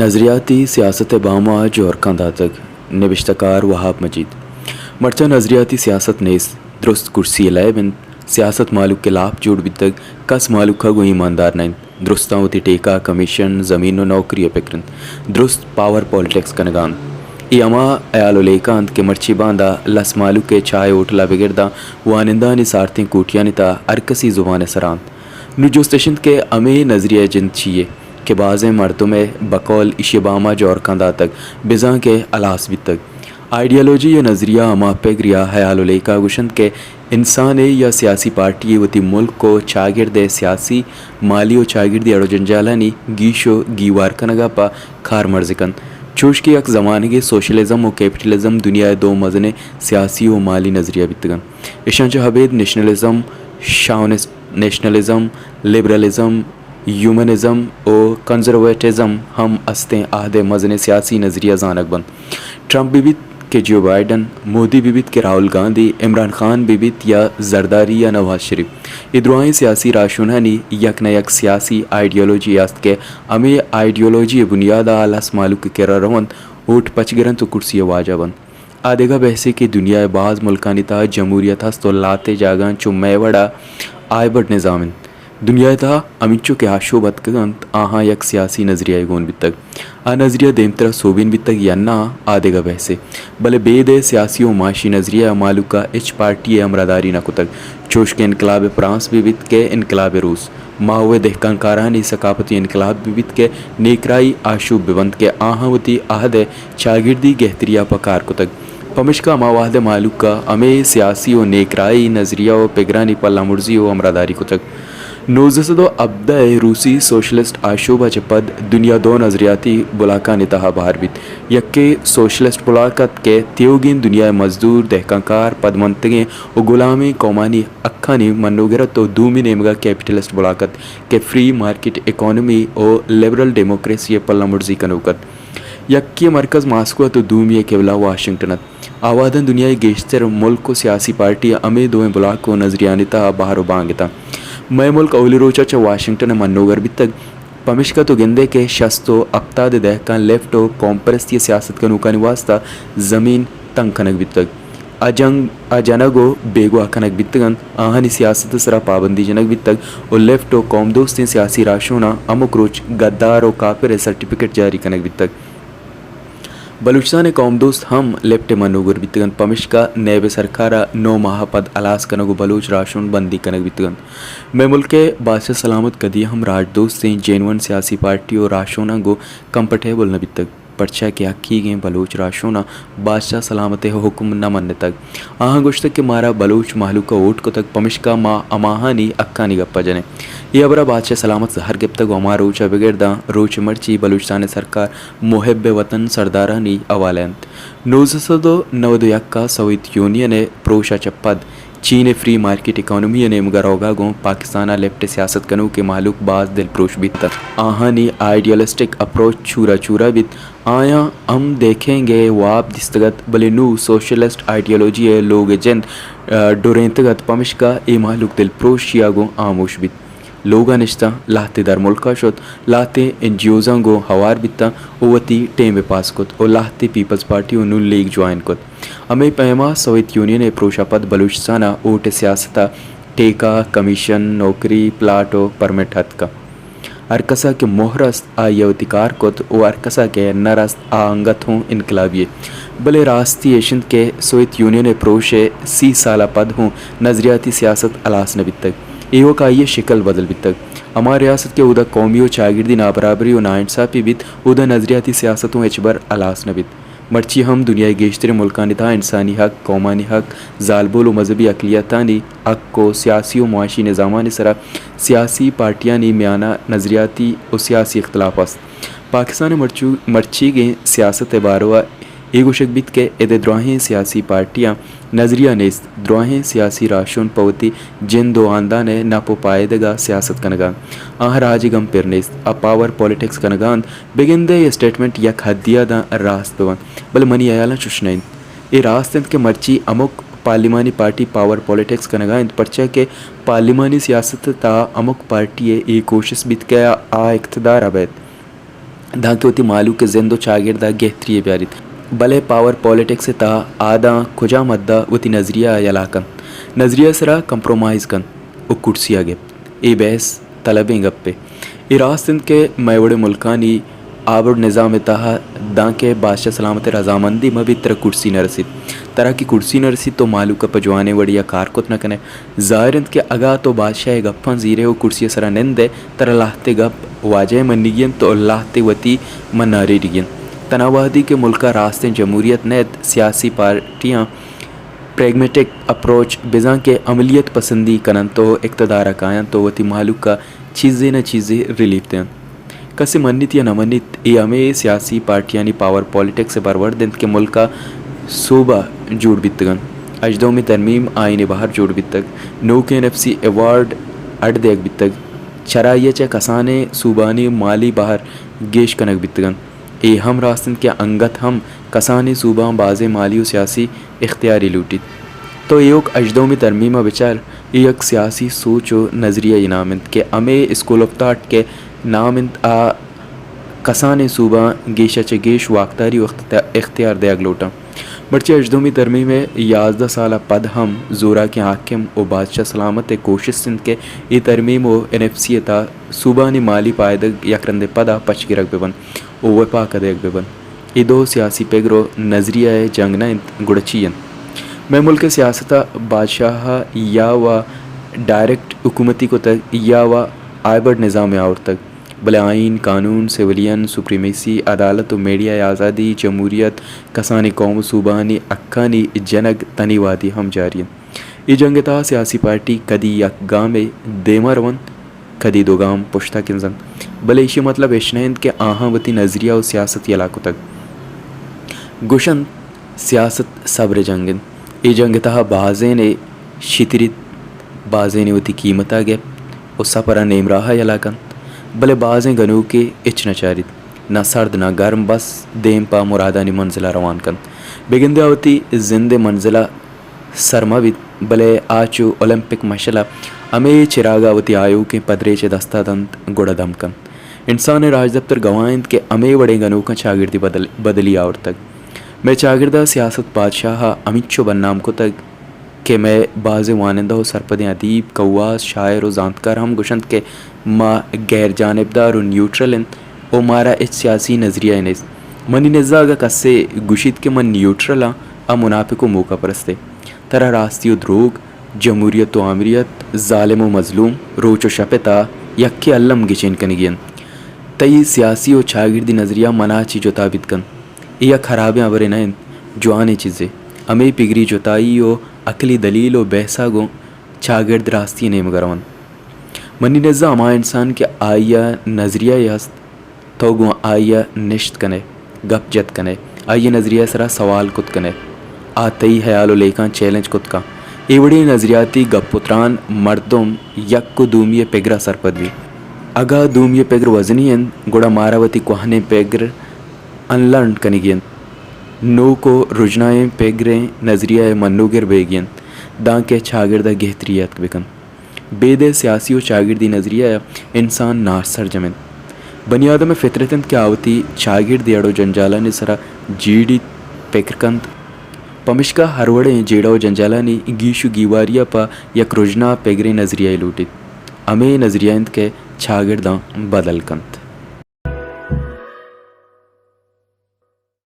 نظریاتی سیاست ءِ بام ءَ جورکاں داتگ۔ نبشتہ کار وہاب مجید۔ مرچاں نظریاتی سیاست نیست، درست کرسی ءِ لیب انت۔ سیاست مہلوک ءِ لاپ جوڑ بیتگ، کس مہلوک ءَ گوں ایماندار نہ انت۔ درستاں وتی ٹیکہ، کمیشن، زمین ءُ نوکری ءِ پکر انت۔ درست پاور پالیٹکس کنگ ءَ انت۔ اے ہما ہیال ءُ لیکہ انت کہ مرچی باندا لس مہلوک ءِ چاہ ءِ ہوٹل ءَ بگر داں وانندہانی سارتیں کوٹیانی تہا ہرکسی زبان ءِ سرا انت۔ نوں جست اش انت کہ ہمے نظریہ ءِ جند چی یے کہ بازیں مردم ءِ بقول ایشی ءِ بام ءَ جورکاں داتگ، بزاں کہ ہلاس بیتگ۔ آئیڈیالوجی یا نظریہ ہما پگر یا ہیال ءُ لیکہ گوش انت کہ انسانے یا سیاسی پارٹی یے وتی ملک ءُ چاگرد ءِ سیاسی، مالی ءُ چاگردی اڑ ءُ جنجالانی گیش ءُ گیوار کنگ ءَ پہ کارمرز کنت، چوش کہ یک زمانگے سوشلزم ءُ کیپٹلزم دنیا ءِ دو مزنیں سیاسی ءُ مالی نظریہ بیتگ انت۔ اشاں چہ ابید نیشنلزم، شاونسٹ نیشنلزم، لبرلزم، ہیومنزم ءُ کنزرویٹزم ہم استیں عہد ءِ مزنیں سیاسی نظریہ زانگ بنت۔ ٹرمپ بہ بیت کہ جیو بائیڈن، مودی بہ بیت کہ راہول گاندھی، عمران خان بہ بیت یا زرداری یا نواز شریف، اے دراہیں سیاسی راہشونانی یک نہ یک سیاسی آئیڈیالوجی است کہ ہمے آئیڈیالوجی ءِ بنیاد ءَ لس مہلوک ءِ کرا رونت، ووٹ پچ گرنت ءُ کرسی ءِ واجہ بنت۔ آ دگہ بحثے کہ دنیا ءِ باز ملکانی تہا جمہوریت ہست ءُ لہتے جاگہاں چو مئے وڑا ہائبرڈ نظام انت۔ دنیا ءِ تہا ہمینچو کہ آشوب اتکگ انت، آہاں یک سیاسی نظریہ ءِ گون بیتگ۔ آ نظریہ دیمترا سوبین بیتگ یا نہ، آ دگہ بحثے۔ بلے بید ءِ سیاسی ءُ معاشی نظریہ ءَ مہلوک ءَ ہچ پارٹی ءِ ہمراہداری نہ کتگ۔ چوش کہ انقلاب فرانس بہ بیت کہ انقلاب روس، ماہو ءِ دہکانکارانی ثقافتی انقلاب بہ بیت کہ نیکراہی آشوب بہ بنت کہ آہاں وتی عہد ءِ چاگردی گہتری ءَ پہ کار کتگ۔ پمشکا ہما وہد ءَ مہلوک ءَ ہمے سیاسی ءُ نیکراہی نظریہ ءُ پگرانی پلہ مرزی ءُ ہمراہداری کتگ۔ نوزدہ سد ءُ ہبدہ ءِ روسی سوشلسٹ آشوب ءَ چہ پد دنیا دو نظریاتی بلاکانی تہا بہر بیت۔ یکے سوشلسٹ بلاک ات کہ تیوگیں دنیا ءِ مزدور، دہکانکار، پدمنتگیں ءُ گلامیں قومانی حقانی منوگر ات ءُ دومی نیمگ ءَ کیپٹلسٹ بلاک ات کہ فری مارکیٹ اکانومی ءُ لبرل ڈیموکریسی ءِ پلہ مرزی کنوک ات۔ یکے ءِ مرکز ماسکو ات ءُ دومی ءِ قبلہ واشنگٹن ات۔ آواداں دنیا ءِ گیشتر ملک ءُ سیاسی پارٹی ہمے دوئیں بلاک ءُ نظریہانی تہا بہر ءُ بانگ اتاں۔ مئے ملک اولی روچ ءَ چہ واشنگٹن ءَ منوگر بیتگ۔ پمشکا تو گندئے کہ شست ءُ ہپتاد ءِ دہکاں لیفٹ ءُ قوم پرستی ءِ سیاست کنوکانی واستا زمین تنگ کنگ بیتگ۔ آ جنگ، آ جنگ ءُ بیگواہ کنگ بیتگ انت۔ آہانی سیاست ءِ سرا پابندی جنگ بیتگ ءُ لیفٹ ءُ قوم دوستیں سیاسی راہشوناں ہمک روچ گدار ءُ کافر ءِ سرٹیفکیٹ جاری کنگ بیتگ۔ بلوچستان ءِ قوم دوست ہم لیفٹ ءِ منوگر بیتگ انت، پمشکا نیب ءِ سرکار ءَ نو ماہ ءَ پد ہلاس کنگ ءُ بلوچ راہشون بندی کنگ بیتگ انت۔ مئے ملک ءِ بادشاہ سلامت کدی ہم راج دوستیں جینون سیاسی پارٹی ءُ راہشوناں گوں کمپٹیبل نہ بیتگ، پرچا کہ حقیقیں بلوچ راہشوناں بادشاہ سلامت ءِ حکم نہ منتگ۔ آہاں گوشتگ کہ مارا بلوچ مہلوک ءَ ووٹ کتگ، پمشکا ما ہماہانی حقانی گپ ءَ جنیں۔ اے ہبر ءَ بادشاہ سلامت زہر گپتگ ءُ ہما روچ ءَ بگر داں روچ مرچی بلوچستان ءِ سرکار محب وطن سردارانی حوالہ انت۔ نوزدہ سد ءُ نود ءُ یک ءَ سوویت یونین ءِ پروش ءَ چہ پد چین ءِ فری مارکیٹ اکانومی ءِ نیمگ ءَ روگ ءَ گوں پاکستان ءَ لیفٹ ءِ سیاست کنوکیں مہلوک باز دلپروش بیتگ۔ آہانی آئیڈیالسٹک اپروچ چورا چورا بیت۔ آیاں ہم دیکھیں گے واب دیستگ ات، بلے نوں سوشلسٹ آئیڈیالوجی ءِ لوگ ءِ جند، ءَ، ڈرینتگ ات، پمشکا اے مہلوک دلپروشی ءَ گوں ہاموش بیت۔ لوگ ءَ نشتاں، لہتے درملک ءَ شت، لہتے این جی اوزاں گوں ہوار بیتاں ءُ وتی ٹیم ءَ پاس کت ءُ لہتے پیپلز پارٹی ءُ نون لیگ جوائن کت۔ ہمے پیم ءَ سوویت یونین ءِ پروش ءَ پد بلوچستان ءَ ووٹ ءِ سیاست ءَ ٹیکہ، کمیشن، نوکری، پلاٹ ءُ پرمٹ اتکاں۔ ہر کس ءَ کہ مہر است، آئی ءَ وتی کار کت ءُ ہر کس ءَ کہ نہ رست، آ انگت ہوں انقلابی یے۔ بلے راستی ایش انت کہ سوویت یونین ءِ پروش ءِ سی سال ءَ پد ہوں نظریاتی سیاست ہلاس نہ بیتگ۔ ایوک آئی ءِ شکل بدل بیتگ۔ ہما ریاست کہ اودا قومی ءُ چاگردی نابرابری ءُ ناانصافی بیت، اودا نظریاتی سیاست ہوں ہچبر ہلاس نہ بیت۔ مرچی ہم دنیا ءِ گیشتریں ملکانی تہا انسانی حق، قومانی حق، زالبول ءُ مذہبی اقلیتانی حق ءُ سیاسی ءُ معاشی نظامانی سرا سیاسی پارٹیانی میان ءَ نظریاتی ءُ سیاسی اختلاف است۔ پاکستان ءِ مرچو-، مرچیگیں سیاست ءِ باروا اے گوشگ بیت کہ اد ءِ دراہیں سیاسی پارٹیاں نظریہ نیست، دراہیں سیاسی راہشون پہ وتی جند ءُ ہاندان ءِ نپ ءُ پائدگ ءَ سیاست کنگ ءَ انت۔ آہاں راج ءِ گم پر نیست، آ پاور پالیٹکس کنگ ءَ انت۔ بگندئے اے اسٹیٹمنٹ یک حدے ءَ داں راست بہ بنت، بلے منی ہیالاں چش نہ انت۔ اے راست انت کہ مرچی ہمک پارلیمانی پارٹی پاور پالیٹکس کنگ ءَ انت، پرچا کہ پارلیمانی سیاست ءِ تہا ہمک پارٹی ءِ اے کوشست بیت کہ آ اقتدار ءَ بئیت۔ دانکہ وتی مھلوک ءِ زند ءُ چاگرد ءَ گھتری یے بیاریت، بلے پاور پالیٹکس ءِ تھا آ داں کجام حد ءَ وتی نظریہ ءَ یلہ کنت، نظریہ ءِ سرا کمپرومائز کنت ءُ کرسی ءَ گپت، اے بحث طلبیں گپے۔ اے راست انت کہ مئے وڑیں ملکانی آبڑ نظام ءِ تھا دانکہ بادشاہ سلامت ءِ رضامندی مہ بیت ترا کرسی نہ رسیت، ترا کہ کرسی نہ رسیت تو مھلوک ءَ پہ جوانیں وڑے ءَ کار کت نہ کنئے۔ ظاہر انت کہ اگاں تو بادشاہ ءِ گپاں زیرئے ءُ کرسی ءِ سرا نندئے، ترا لھتے گپ واجہ ءِ منیگی انت ءُ لھتے وتی مناریگی انت۔ تنا وھدی کہ ملک ءَ راستیں جمہوریت نہ ات، سیاسی پارٹیاں پریگمیٹک اپروچ بزاں کہ عملیت پسندی کن انت ءُ اقتدار ءَ کاینت ءُ وتی مھلوک ءَ چیزے نہ چیزے ریلیف دینت۔ کسے منیت یا نہ منیت، اے ہمے سیاسی پارٹیانی پاور پالیٹکس ءِ برورد انت کہ ملک ءَ صوبہ جوڑ بیتگ انت۔ ہژدہمی ترمیم آئین ءِ بہر جوڑ بیتگ، نوکیں این ایف سی ایوارڈ اڈ دیگ بیتگ، چرائی ءَ چہ کسانیں صوبانی مالی بہر گیش کنگ بیتگ انت۔ اے ہم راست انت کہ انگت ہم کسانیں صوبہاں بازیں مالی ءُ سیاسی اختیارے لوٹیت۔ تو ایوک ہژدہمی ترمیم ءَ بچار، اے یک سیاسی سوچ ءُ نظریہ ءِ نام انت کہ ہمے اسکول آف تھاٹ کہ نام انت آ کسانیں صوبہاں گیش ءَ چہ گیش واکداری ءُ اخت-، اختیار دیگ لوٹاں۔ مرچی ہژدہمی ترمیم ءِ یازدہ سال ءَ پد ہم زوراکیں حاکم ءُ بادشاہ سلامت ءِ کوشست انت کہ اے ترمیم ءُ این ایف سی ءِ تہا صوبہانی مالی پائدگ یک رندے پدا پچ گرگ بہ بنت ءُ وپاک ءَ دیگ بہ بنت۔ اے دو سیاسی پگر ءُ نظریہ ءِ جنگ نہ انت، گڑا چی انت؟ مئے ملک ءِ سیاست ءَ بادشاہ ءَ یا و ڈائریکٹ حکومتی کتگ یا و ہائبرڈ نظامے آورتگ، بلے آئین، قانون، سویلین سپریمیسی، عدالت ءُ میڈیا ءِ آزادی، جمہوریت، کسانیں قوم ءُ صوبہانی حقانی جنگ تنی وہدی ہم جاری انت۔ اے جنگ ءِ تہا سیاسی پارٹی کدی یک گامے دیما رونت، کدی دو گام پشتا کنزنت، بلے ایشی ءِ مطلب اش نہ انت کہ آہاں وتی نظریہ ءُ سیاست یلہ کتگ۔ گوشنت سیاست صبر ءِ جنگ انت۔ اے جنگ ءِ تہا بازینے شتریت، بازینے وتی قیمت ءَ گپت ءُ سپر ءَ نیمراہ ءَ یلہ کنت، بلے بازیں گنوکے ہچ نہ چاریت، نہ سرد نہ گرم، بس دیم پہ مرادانی منزل ءَ روان کنت۔ بگندے آ وتی زند ءِ منزل ءَ سر مہ بیت، بلے آ چو اولمپک مشل ءَ ہمے چراگ ءَ وتی آیوکیں پدریچ ءِ دست ءَ دنت، گڑا دم کنت۔ انسان ءِ راجدپتر گواہ انت کہ ہمے وڑیں گنوکاں چاگردی بدل-، بدلی آورتگ۔ مئے چاگرد ءَ سیاست بادشاہ ءَ ہمینچو بدنام کتگ کہ مئے بازیں وانندہ ءُ سرپدیں ادیب، کواس، شاعر ءُ زانتکار ہم گوشنت کہ ما غیر جانبدار ءُ نیوٹرل انت ءُ مارا ہچ سیاسی نظریہ ئے نیست۔ منی نزا اگاں کسے گوشیت کہ من نیوٹرل آں، آ منافق ءُ موقع پرستے۔ ترا راستی ءُ دروگ، جمہوریت ءُ آمریت، ظالم ءُ مظلوم، روچ ءُ شپ ءِ تہا یکے الم گچین کنگی انت۔ تئی سیاسی ءُ چاگردی نظریہ منا چہ جتا بیت کنت۔ اے یک ہرابیں ہبرے نہ انت، جوانیں چیزے۔ ہمے پگری جتائی ءُ عقلی دلیل ءُ بحث ءَ گوں چاگرد راستی ءِ نیمگ ءَ رونت۔ منی نزا ہما انسان کہ آئی ءَ نظریہ یے ہست، تو گوں آئی ءَ نشت کنئے، گپ جت کنئے، آئی ءِ نظریہ ءِ سرا سوال کت کنئے، آ تئی ہیال ءُ لیکھاں چیلنج کت کنت۔ اے وڑیں نظریاتی گپ ءُ تران مردم یک ءُ دومی ءِ پگر ءَ سرپد بیت۔ اگاں دومی ءِ پگر وزنی انت، گڑا مارا وتی کوہنیں پگر انلرن کنگی انت۔ نوک ءُ رژنائیں پگریں نظریہ ءِ منوگر بیگی انت، دانکہ چاگرد ءَ گہتری اتک بہ کنت۔ بید ءِ سیاسی ءُ چاگردی نظریہ ءَ انسان ناسرجم انت۔ بنی آدم ءِ فطرت انت کہ آ وتی چاگردی اڑ ءُ جنجالانی سرا جیڑیت، پکر کنت۔ پمشکا ہر وڑیں جیڑہ ءُ جنجالانی گیش ءُ گیواری ءَ پہ یک رژنا پگریں نظریہ ئے لوٹیت۔ ہمے نظریہ انت کہ چاگرداں بدل کنت۔